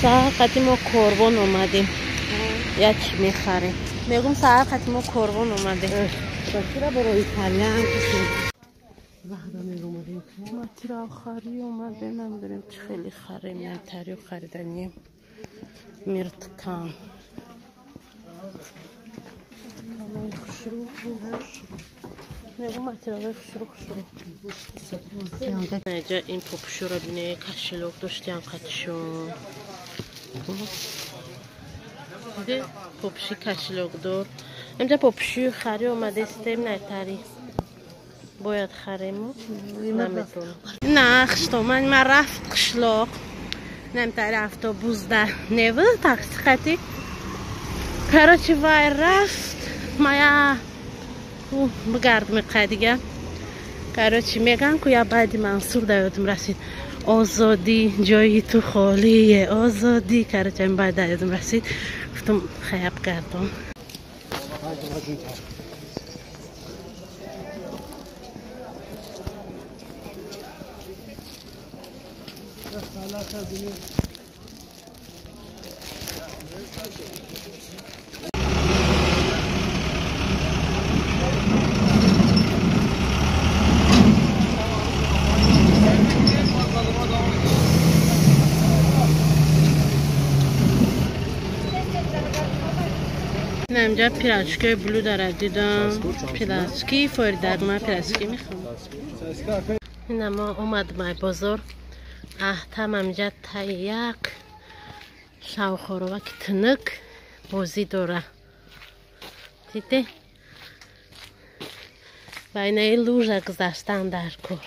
Саҳар қати мо корвон омадем. Як чӣ мехарем. Мегум саҳар қати мо корвон омадем. Чира барои Италиян Матира хари омадем, намедонем чӣ хеле харем, натарио хариданем. Мирткан. Тканои хушрӯ. Мегум матираҳои хушрӯ хушрӯ. Наҷа ин попушуро бине, кашилок доштиам қатишон. Диде попуши кашилокдор. Инҷа попуши хари омадестем найтари. Бояд харему наметонам. На хиштоман ман рафт қишлоқ. Намтари автобусда неви такси қати. Короче вай рафт. Мая бигардм иқай дига. Короче меган ку я баъди Мансур да ёдам расид. Озодӣ ҷои ту холие, озодӣ. Короче ин баъд да ёдам расид. Гуфтам хая бигардам. Инҷа пирачкаи блюдара дидам. Пирачки фоидарма пирачки мехоҳам. Ина мо омадем ай бозор. Аҳтам амҷа таи як шавхороваки тинук бозӣ дора. Диде? Ба инаи лужа гузаштан дар кор.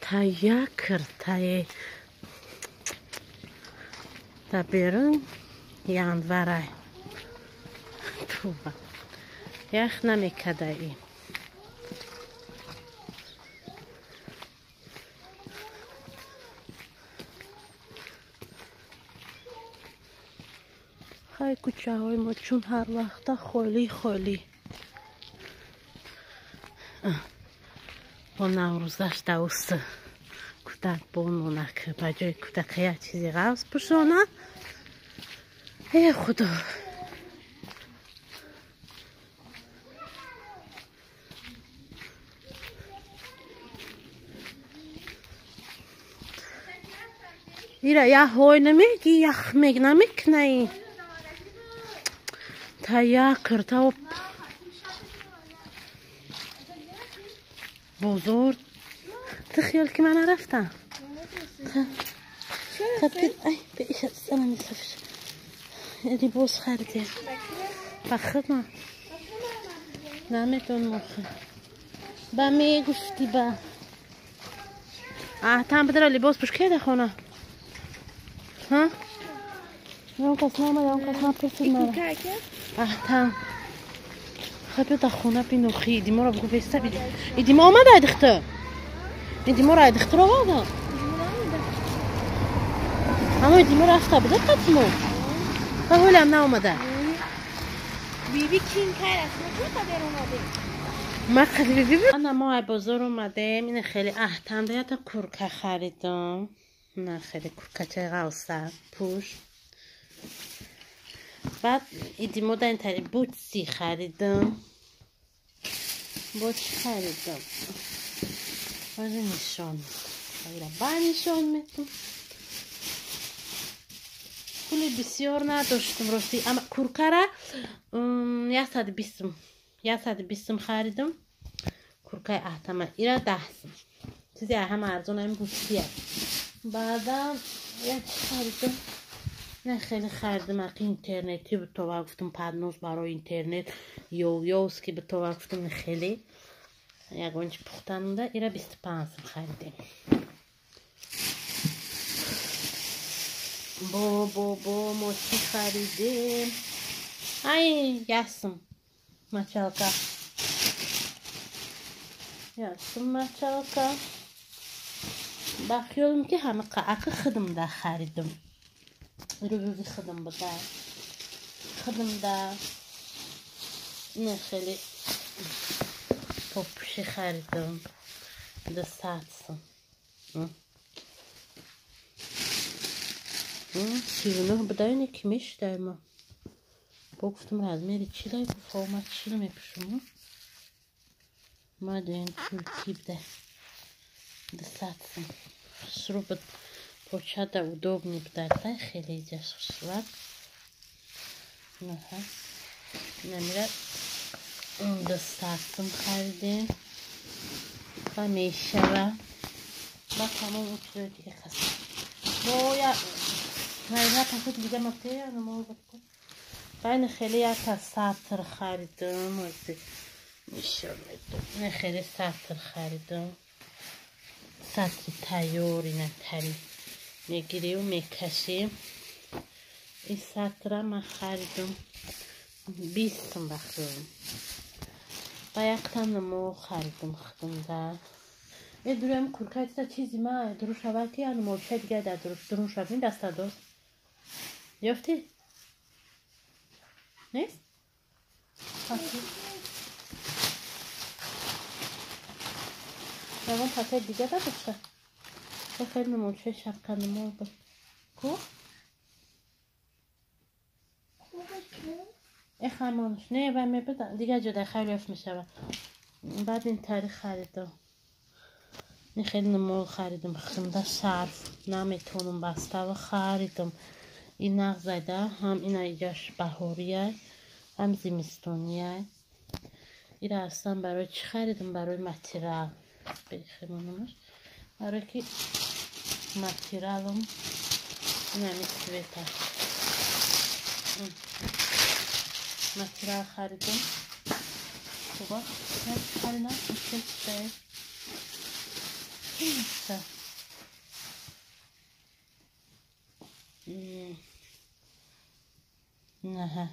Та як киртае та берун январай. Туба. Ях намекадаи. Хай кӯчаҳои мо чун ҳар вақта холӣ холӣ. Бо наврӯзаш давуст кӯдак бо нонак ба ҷои кӯдака як чизи ғафз пӯшона. Э худо. Ира я ҳой намеги, ях мег намекунаи. Та як кирта бозор. Ту хиёл ки ман нарафтам. Либос харидем. Ба худам. Наметонам охир. Ба мегуфтӣ ба. Аҳтам бидара либос пӯш кеда хона. Ҳа? Он кас наомада, он кас напурсид мара. Аҳтам. Хай биё дар хона бинохи. Идиморо бугу веста биди. Идимо омада айдихта? Идиморо айдихтаро оварда? Аммо идимо рафта буда қатимо? Ба ҳолиам наомада. Биби кин кар аст, мо чӣ қадар омадем? Ма қади биби. Ана мо ай бозор омадем. Ина хеле аҳтанда ята курка харидам. На хеле куркачаи ғавса пӯш. Баъд идимо дар ин тари бутси харидам. Бо чӣ харидам? Баъзе нишон. Ира ба нишон метум. Пули бисёр надоштум рости. Ама куркара 120 120 харидам. Куркаи аҳтама. Ира 10 сум. Чизи ҳама арзон ҳамин бутси аст. Баъдан як чӣ харидам. Не хеле харидам ақи интернетӣ битова гуфтам поднос барои интернет ёвёвски битова гуфтам не хеле ягон чи пухтанда ира 25 сум харидем. Бо бо бо мо чӣ харидем? Ай ясум мочалка. Ясум мочалка. Ба хиёлам ки ҳама ақи худамда харидам. Рӯзи худам буда. Худамда. Не хеле попуши харидам. 200 сум. 39 будай, ки мешидай ма. Бо гуфтам размери чилай, гуфт ма чил мепӯшам. Ма ден турки буда. 200 сум. Хушрӯ буд. Почада удобный буда. Хеле иҷаш хушрӯ. Наҳа. Намира 200 сум харидем. Ва мешава. Ба тамом он чизои дига хаст. Мо я найна пакет дига матея мо бакун. Байна хеле якта сатр харидам. Нишон медам. Не хеле сатр харидам. Сатри тайёри натари. Мегирию мекашем. Ин сатра ман харидам. 20 сум бахтам. Ба якта намо харидам худамда. Дуруям куркаита чизи ма дуру шава ки anu молча дига дар дурун шавин даста дост. Ёфтӣ? Нест? Ягон пакет дига дадоша? Хеле намолчаи шапка намо буд. Ку? Хамонш. Не, вай мебуд дига ҷода хеле ёфт мешава. Баъд ин тари харидам. Не хеле намол харидам. Худамда шарф наметонам бастава харидам. Ин нағзайда ҳам ина иҷаш баҳорияй, ҳам зимистонияй. Ира аслан барои чӣ харидам? Барои материал. Бехемонамаш. Барои ки материалам инами цвета. Материал харидам. Хуба, харидам. Наҳа.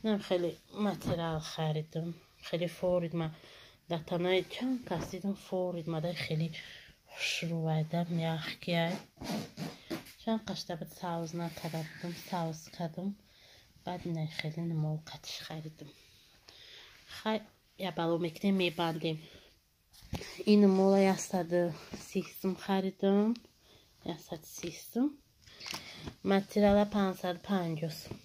Нам хеле материал харидам. Хеле форид ма дар танаи чанд кас дидам форид мада хеле хушрӯвайда мягкияй. Чанд қашта буд савз накарда будам, савз кардам. Баъд ина хеле намол қатиш харидам. Хай я бало мекунем, мебандем. Ин мола 130 сум харидам. 130 сум. Материала 550 сум.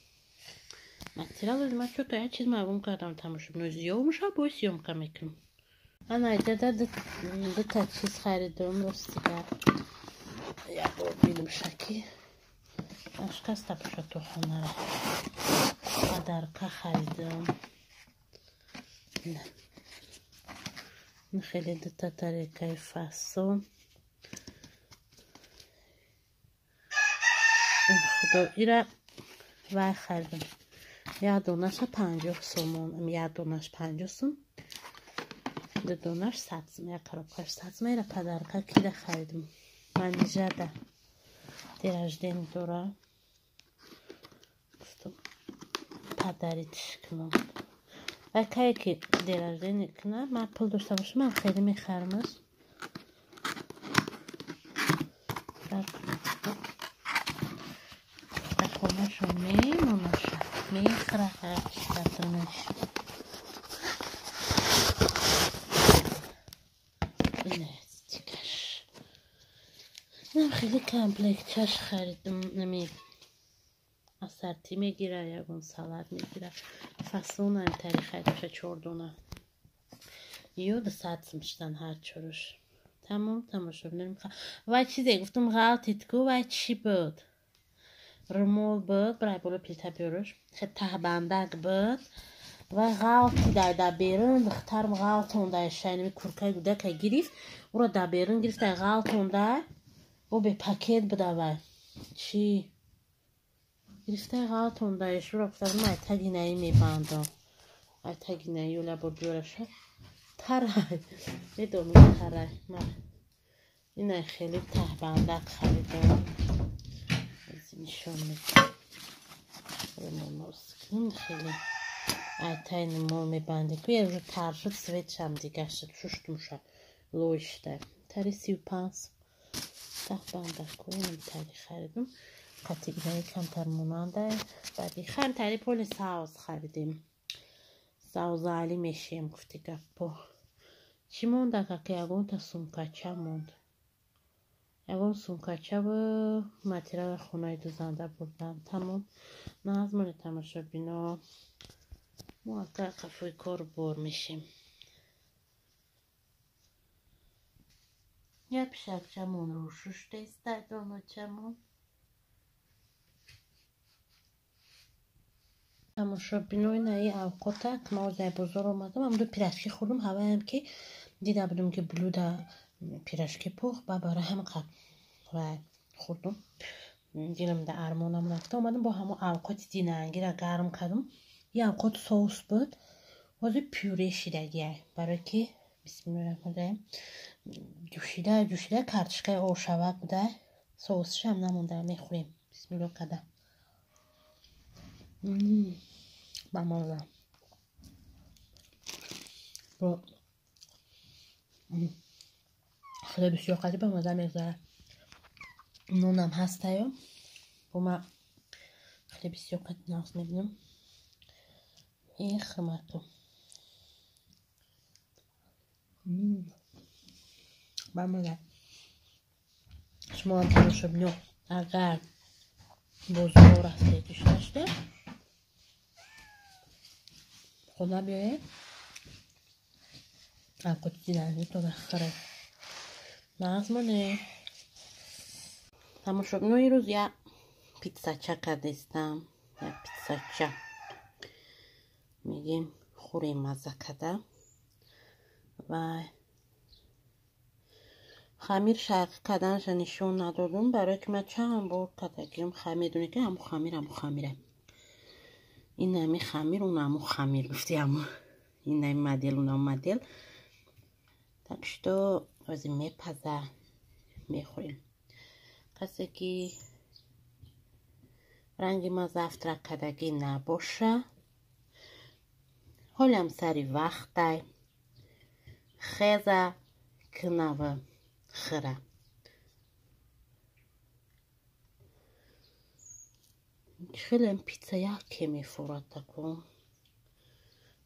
Материал ма чё-то я чиз магум кардам тамошобино зиёмша бо съёмка мекунам. Ана иҷада дута чиз харидам ростига. Я бор бинам шаки. Ашкаста пуша то хонара. Подарка харидам. Хеле дута тарелкаи фасон. Худо ира вай харидам. Як донаша 50 сомон, як донаш 50 сум, ду донаш 100 сум, як коробкаш 100 сум. Ира подарка кида харидам. Манижада день рождения дора. Гуфтам подаритиш кунам. Вай кае ки день рождения кунам, ман пул дошта бошам, ман хеле мехарамаш. Хонашон мемонаша. Мехра ҳарчи Инастикаш. Нам хеле комплектчаш харидам. Нами ассорти мегира, ягон салат мегира. Фасона тари харидамша 4 дона. Ё 200 сум шудан ҳар чоруш. Тамом тамошобинон. Вай чизе гуфтам ғалтид ку, вай чӣ буд? Румол буд, барои боло плита биёрш. Хе таҳбандак буд. Вай ғалти дар берун, духтарам ғалтонда шайнами куркаи гудака гирифт, уро дар берун гирифта ғалтонда. Бо бе пакет буда вай. Чӣ? Гирифта ғалтонда, уро гуфтам ман таги наи мебандам. Ай таги наи юла бо биёраша. Тарай. Медонам тарай. Ман ина хеле таҳбандак харидам. Нишон медиҳам. Хеле айтайн мо мебандем. Ку я уже тар шуд, цветшам дига шуд, шуштумша лой шуда. Тари 35 таҳбандаку инам тари харидам. Қати инаи камтар монанда. Баъди хайм тари поли савз харидем. Завзалӣ мешем гуфти гаппо. Чӣ монда каки ягонта сумкача монд. Ягон сумкача бу материали хонаи дузанда бурдам. Тамом. Назмони тамошобино. Мо акай қафои кор бор мешем. Я пишакчамон рӯшуштестай доночамон. Тамошобинои наи авқота ма озай бозор омадам, амду пирожки хӯрдум, ҳаваям ки дида будум ки блюда пирожки пухт, ба бара ҳамқа ва хӯрдум. Дилам да армонам рафта омадам бо ҳамо авқоти динангира гарм кардум. И авқот соус буд, ҳозир пюре шидагиай, барое ки бисмиллоҳи раҳмони раҳим ҷӯшида ҷӯшида картошкаи ошавак буда, соусшам намонда, мехӯрем. Бисмиллоҳ када. Бамаза. Хеле бисёр қадри бамаза мегзарад. Нонам ҳастаю. Бо ма хеле бисёр қадри нағз мебинам. Хирмату. Бамаза. Шумо ҳам тамошобино агар бозор рафтед гӯшта хона биёед, авқоти динангитона хӯред. Нағз монед. Тамошобино ирӯз як питсача кардистам. Як питсача. Мегем хӯрем мазза када. Ва хамир шайқӣ карданашро нишон надодум, барое ки ман чанд бор кардагиам. Медонед ки ҳамун хамир ҳамун хамира. Ин ҳами хамир, он ҳамун хамир гуфти ҳамун. Ин ҳами модел, он ҳамун модел. Так что ҳозир мепаза, мехӯрем. Касе ки ранги ма завтрак кардагӣ набоша, ҳолям сари вақтай, хеза кунава хӯра. Хеле пицца яке мефурад тако.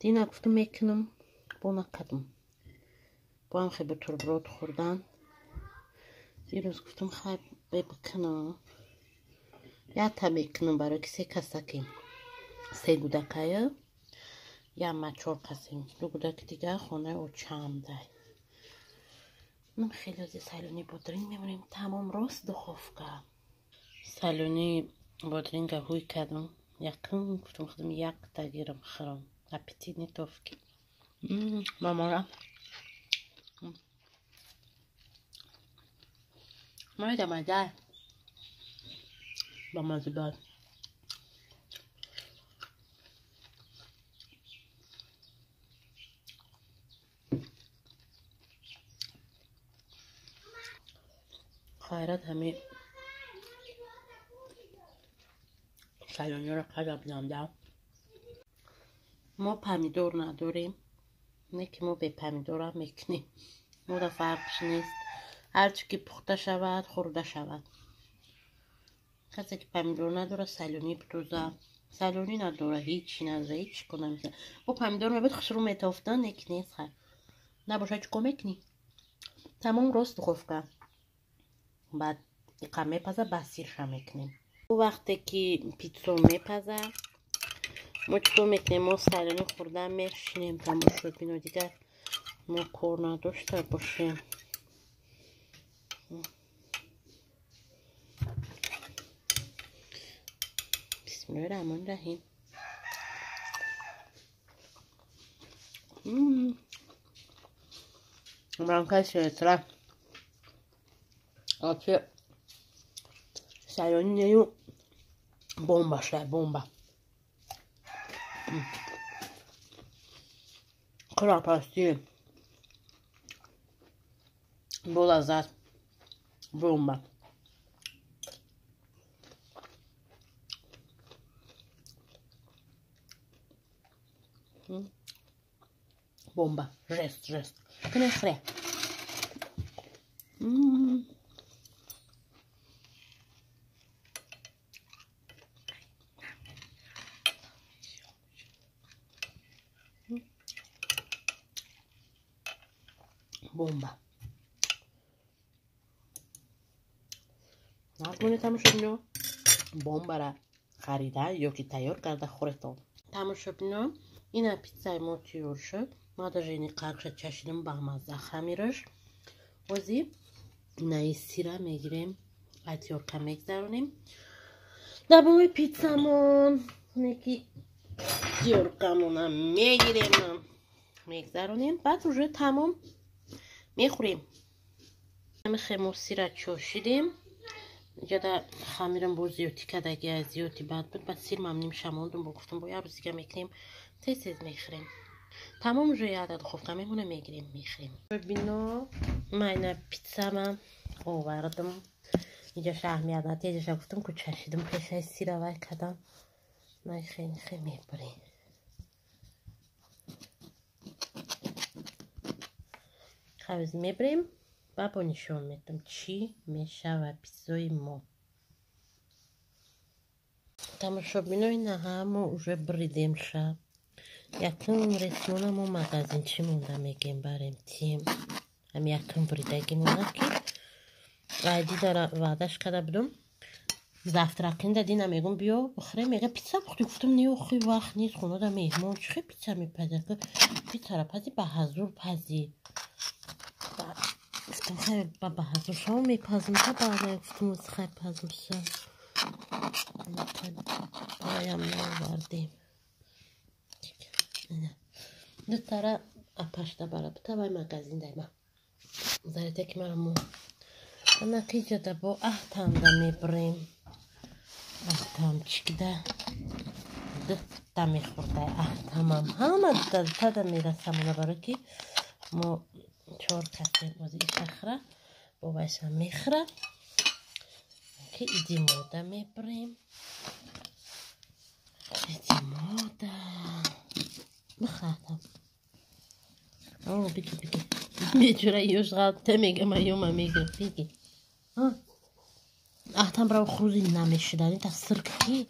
Дина гуфтам мекунам, бо накардам. Бо ҳам хел бутерброд хӯрдан. Дирӯз гуфтам хай бикунам. Якта мекунам барои ки се касаки. Се гудакая, я ма чор касем. Ду гудаки дигар хонаи очам дай. Нам хеле ози салони бодринг мемонем. Тамом рост духовка. Салони бодринга ҳуй кардам. Якум гуфтам худам якта гирам хӯрам. Аппетит нетовки. Мамара. Майда майда. Бамаза бад. Хайрат ҳами салониро қадр бинамда. Мо помидор надорем, не ки мо бе помидорам мекунем. Мода фарқш нест. Ҳарчи ки пухта шавад, хӯрда шавад. Касе ки помидор надорад, салони бидуза. Салони надорад, ҳичи надорад, ҳеч чӣ кор намекунад. Бо помидор мебуд хушрӯ метофта, не ки нест хайр. Набошад чӣ кор мекунӣ? Тамом рост духовка. Баъд иқа мепаза, баъд сирша мекунем. Вақте ки питсо мепаза, мо чӣ кор мекунем? Мо салони хӯрда мешинем тамошобино, дигар мо кор надошта бошем. Бисмиллоҳи раҳмони раҳим. Ранкай сестра. Вообще салони нею бомба шла, бомба. Крапости. Бо лаззат. Бомба. Бомба. Жест, жест. Кнехре. Бомба. Нағмони тамошобино, бомбара харида ё ки тайёр карда хӯретон. Тамошобино, ина питсаи мо тайёр шуд. Ма даже ини қарқша чашидим ба мазза хамираш. Ози инаи сира мегирем, атёрка мегзаронем. Дар болои питсамон неки тёркамона мегирем, мегзаронем, баъд уже тамом мехӯрем. Мо сира чошидем. Иҷода хамирам бо зиёдтӣ кадаги, зиёдти бад буд, баъд сир мамним шамондум, бо гуфтум бо як рӯз дига мекунем, тез тез мехӯрем. Тамом уже як духовка мемона, мегирем, мехӯрем. Бино, ман ина питсама овардам. Иҷа шаҳмият тезаша гуфтум ку чашидум пешаи сира вай кадам. Най хеле хеле мебарем. Хавз мебарем. Бабо нишон медам чӣ мешавад питсои мо. Тамошобинои наҳа мо уже бридем ша. Якум ресмона мо магазинчи монда мегем барем тим. Ҳам якум бридаги монда ки айди дара ваъдаш карда будум. Завтракинда дина мегум биё бихӯрем, мега питса пухти. Гуфтум не, охи вақт нест, хонада меҳмон, чӣ хел питса мепазӣ? Питсара пазӣ ба ҳазур пазӣ. Гуфтум хайр, ба ҳазур шомо мепазм, та баъда гуфтум хайр пазм ша. Паям наовардем. Дутара апашта бара бита вай магазин дайма. Зарите ки мара мо. Ана киҷада бо аҳтамда мебурем. Аҳтам чикда дутта мехӯрдай аҳтамам. Ҳама дутада мерасамона барои ки мо чор касем. Ози ишахра бо вайша мехӯра. Ки иди мода мебурем. Иди мода. Бихӯрам. О, биги, биги. Бечора ёш ғалта мегам, аёма мегам, биги. Аҳтам брав хурузи намешидани та сирк ки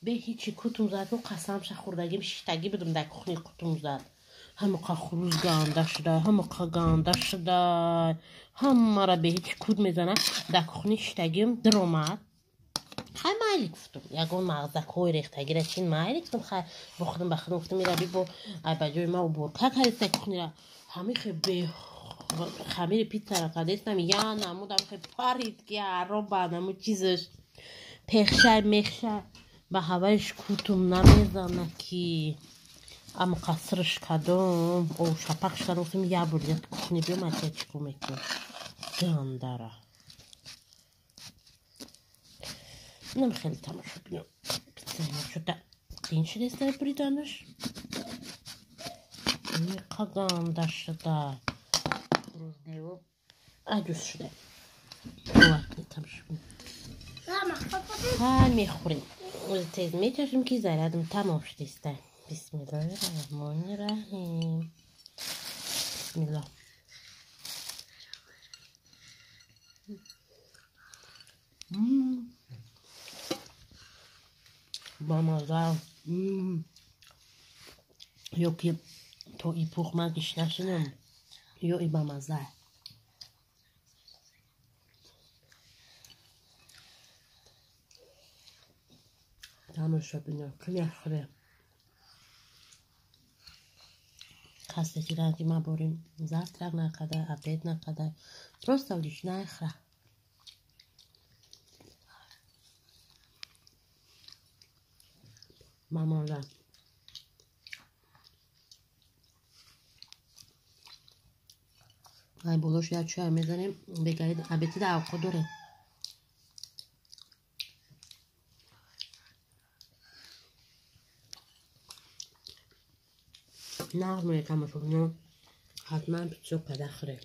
бе ҳичи кутум зад, қасамша хӯрдагим шиштагӣ будум дар кухни кутум зад. Ҳамақа хуруз ганда шуда, ҳамақа ганда шуда, ҳамаро бе ҳичи кут мезана. Дар кухни шиштагим диромад. Хай майли гуфтум, ягон мағзакҳои рехтагира чин майли гуфтум, хай бо худам ба худам гуфтум, ира бибо ай ба ҷои ма уборка кардеста кухнира. Ҳамихе бе хамири питсара кардестам, я намудам хе парид ки ароба наму чизаш пехшай мехшай ба ҳаваиш кутум намезана ки ама қасрш кадом о шапақш кардам, гуфтум я бор як кухни биём ача чико мекунам гандара. Нам хеле тамошо бинам. Питсаи мо шуда қиин шудеста бриданаш. Меқа ганда шуда. Рӯзнево аҷуз шуда. Бовар тамошо бинам. Ҳай мехӯрем. Ози тез мечашем ки зарядам тамом шудеста. Бисмиллоҳи раҳмони раҳим. Бисмиллоҳ. Бамаза. Ё ки то и пух ман гишна шудам, ё и бамаза. Тамошобино, ки мехӯре? Касе ки ранги ма борим завтрак накарда, обед накарда, просто лиш нахӯра. Мамонда. Ай болош як чай мезанем, бегарид абетида авқот дорем. Нағмои тамошобино, ҳатман питсо када хӯред.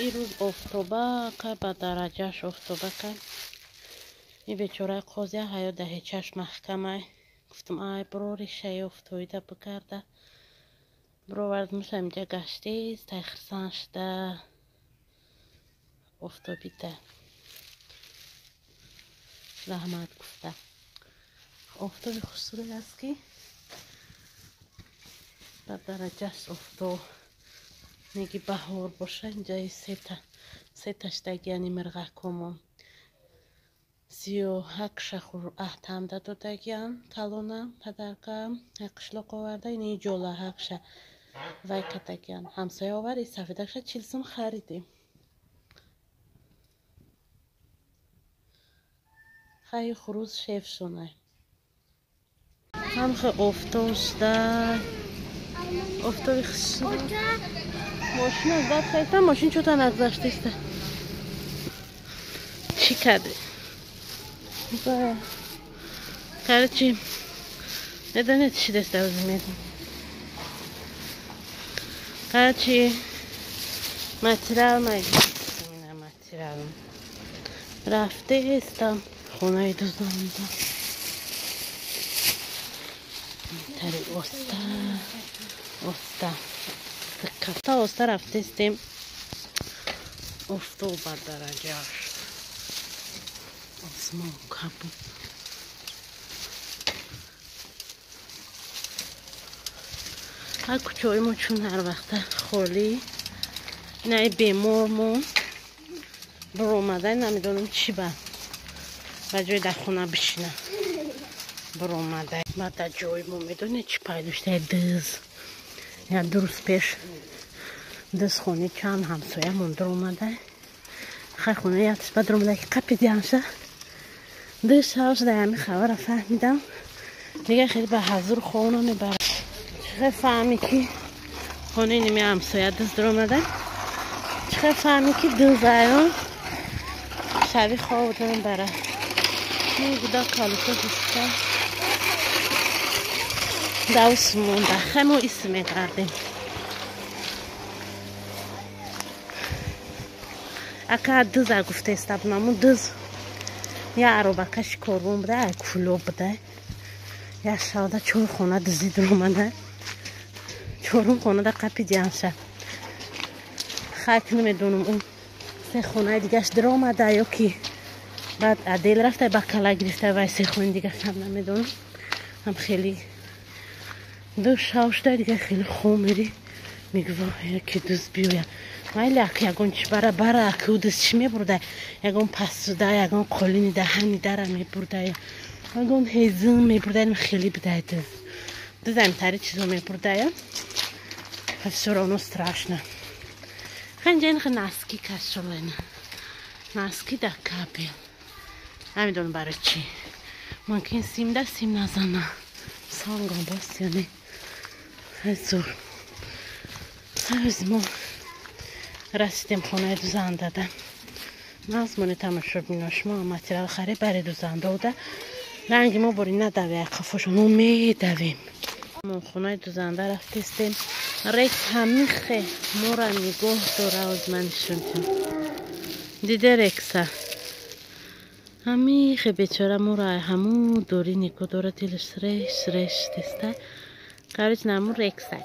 Ирӯз офтоба кай ба дараҷаш офтоба кай. И бечораи қозия ҳаё даҳечаш маҳкамай. Гуфтум ай бирори шаи офтобида бикарда. Бировардмуш ҳаминҷа гаштест, тай хирсан шуда офтобида. Раҳмат гуфта. Офтоби хушсурат аст ки Ба дараҷаш офтоб неги баҳор боша, инҷаи сеташтагияни мирғакомон. 31 шахур аҳтамда додагиам, калонам, падаркам, қишлоқ оварда, ини ҷола ҳақша вай катагиан. Ҳамсоя овар, и сафедакша 40 сум харидем. Хай хуруз шеф шунай. Ҳамхе офтоб шуда. Офтоби хушрӯ. Мошин аз даст кайта, мошин чӯта нагзаштиста. Чӣ кардӣ? Короче, медонед чӣ даста медонед. Короче, материал материал. Рафтестам хонаи дузанда. Тари оста, оста. Кафта оста рафтестем. Офтоб ба дараҷаш. Осмон кабуд. Ҳар кӯчаҳои мо чун ҳар вақта холӣ, инаи бемормон биромада, намедонам чӣ ба ҷои дар хона бишина биромада. Баъд дар ҷои мо медонед чӣ пайдо шуда? Дыз. Як ду рӯз пеш дыз хони чанд ҳамсоямон дуромада. Хай хона як ба дуромада ки қапидиамша. Ду шав шуда ҳами хабара фаҳмидам. Дигар хеле ба ҳазур хона мебарад. Чӣ фаҳмӣ ки хонаи ними ҳамсоя дыз дуромада? Чӣ фаҳмӣ ки дыз айон шаби хоб мебарад? Гуда калука гуфта давс монда. Хай мо ис мегардем. Ака дыза гуфтаиста будам. Дыз я аробакаши корвон буда, ай куло буда. Я шавда чор хона дызӣ дуромада. Чорум хонада қапидиамша. Хай ки намедонам ӯ се хонаи дигаш дуромада ё ки баъд адел рафта ба кала гирифта вай се хонаи дигашам намедонам. Ҳам хеле ду шав шуда дигар хеле хом мери. Мегӯ ки дыз биёя. Майли ак ягон чи бара бара ак ӯ дыз чӣ мебурда? Ягон пасуда, ягон қолини даҳани дара мебурда, ягон ҳезум мебурда, хеле будай дыз. Дыз ҳамтари чизо мебурдая. Всё равно страшно. Ханҷа ин носки кашолена. Носки да кабел. Намедонам барои чӣ. Мумкин сим да сим назана. Сангам боз ё не. Зур. Ҳаз мо расидем хонаи дузандада. Назмони тамошобино, шумо материал хари бари дузанда. Ранги мо бори надаве қафошон, мо медавем. Мо хонаи дузанда рафтестем. Рекс ҳамихе мора нигоҳ дора, оз ман нишонтем. Диде Рекса. Ҳамихе бечора мора ҳаму дори нигоҳ дора, дилаш реш реш теста. Короче, наму Рекса.